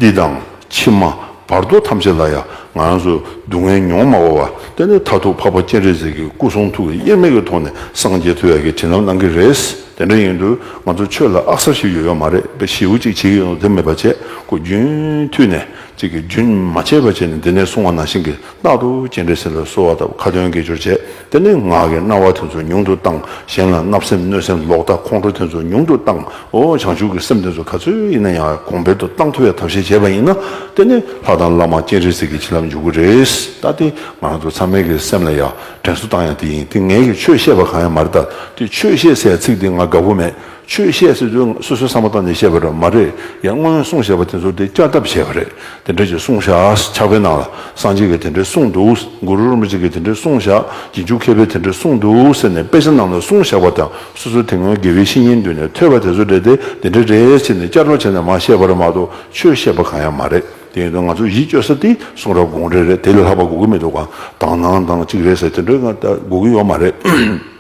འདི་དང་ཕྱི་མ་བར་དོ་ཐམས་ཅད་ལ་ཡང་ང་རང་ཚོ་སྡུག་བསྔལ་མྱོང་མ་དགོས་པ། དེ་ནས་མཐར་ཐུག་འཕགས་པ་སྤྱན་རས་གཟིགས་ཀྱི་སྐུ་གསུང་ཐུགས་ཀྱི་དབྱེར་མེད་ཀྱི་ཐོག་ནས་སངས་རྒྱས་ཐུབ་ཡག་གི་བྱིན་རླབས་གནང་གི་རེད། དེ་འདྲ་ཡིན་དུས་ང་ཚོ་ཆོས་ལ་ཨག་གསར་ཞིག་ཡོད་ཡོད་མ་རེད། དཔེ་ཞེ་པོ་ཅིག་བྱེད་ཀྱི་ཡོད་དེ་མེད་པ་བྱས་ཁོ་རྒྱུན་མཐུད་ནས་ཅིག་གི་རྒྱུན་མ་ཆད་པ་བྱས་ནས་འདི་ནས་གསུང་བ་ནང་བཞིན་གྱི་རྟག་ཏུ་སྤྱན་རས་གཟིགས་ལ་གསོལ་བ་བཏབ། ཁ་ཏོན་དགེ་སྦྱོར་བྱས། དེ་ནས་ངག་གི་རྣ་བ་དེ་ཚོ་ཉུང་དུ་བཏང་། གཞན་ལ་བརྣབ་སེམས་གནོད་སེམས་ལོག་ལྟ་ཁོང་ཁྲོ་དེ་ཚོ་ཉུང་དུ་བཏང་། ཨོ་བྱང་ཆུབ་ཀྱི་སེམས་དེ་ཚོ་ག་ཚོད་ཡིན་ན་ཡང་གོང་འཕེལ་དུ་བཏང་ཐུབ་ཡ་ཐབས་ཤེས་བྱས་པ་ཡིན་ན། དེ་ནས་ལྷ་དང་བླ་མ་སྤྱན་རས་གཟིགས་ཀྱི་བྱིན་རླབས་འཇུག་གི་རེད། ད་དེ་ང་རང་ཚོ་ཚང་མའི་གི་སེམས་ལ་ཡ་དྲན་གསོ་བཏང་ཡ་དེ་ཡིན། དེ་ངས་གི་ཆོས་བཤད་པ་གང་ཡང་མ་རེད། ད་དེ་ཆོས་བཤད་ཟེར་ཡ་ཚིག་དེ་ང་དགའ་པོ་མེད། ཆོས་བཤད་ཟེར་དུས་སོ་སོའི་བསམ་བློ་བཏང་ནས་བཤད་པ་རེད་མ་རེད། ཡང་སྔོན་གསུངས་བཞག་པ་དེ་ཚོ་དེ་བསྐྱར་ལྡབ་བྱས་པ་རེད། དེ་འདྲ་ཅིག་གསུངས་བཞག་ཕྱག་དཔེ་ནང་ལ་སངས་རྒྱས་ཀྱིས་དེ་འདྲ་གསུངས་འདུག་གུ་རུ་རིན་པོ་ཆེ་གིས་དེ་འདྲ་གསུངས་བཞག་རྗེས་འཇུག་མཁས་པས་དེ་འདྲ་གསུངས་འདུག་ཟེར་ནས་དཔེ་ཆ་ནང་ལ་གསུངས་བཞག་པ་དང་། སོ་སོའི་དེ་སྔོན་དགེ་བའི་བཤེས་གཉེན་མདུན་ནས་ཐོས་པ་དེ་ཚོ་རེད་དེ། དེ་འདྲ་རེད་ཟེར་ནས་བསྐྱར་ལྡབ་བྱས་ནས་མར་བཤད་པ་རེད་མ་གཏོགས། ཆོས་བཤད་པ་གང་ཡང་མ་རེད། དེ་ཡིན་དུས་ང་ཚོ་གཞི་བཅོལ་ས་དེ་གསུང་རབ་དགོངས་འགྲེལ་རེད། དེ་ལས་ལྷག་པ་དགོས་ཀྱི་མི་འདུག་ག་དག་སྣང་དང་གཅིག་རེད་ཟེར་དེ་འདྲ་ང་ད་དགོས་ཀྱི་ཡོད་མ་རེད།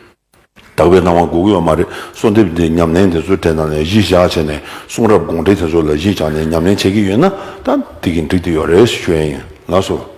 དག་པའི་སྣང་བ་དགོས་ཀྱི་ཡོད་མ་རེད། གསོལ་འདེབས་འདི་ཉམས་ལེན་དེ་ཚོའི་གྲས་ནང་ནས་གཞི་བཞག་བྱས་ནས་གསུང་རབ་དགོངས་འགྲེལ་དེ་ཚོ་ལ་གཞི་བཞག་ནས་ཉམས་ལེན་བྱེད་ཀྱི་ཡོད་ན། ད་དེ་གི་འགྲིག་དེ་ཡོད་རེད་ཞུ་ཡ་ཡིན། ལགས་སོ།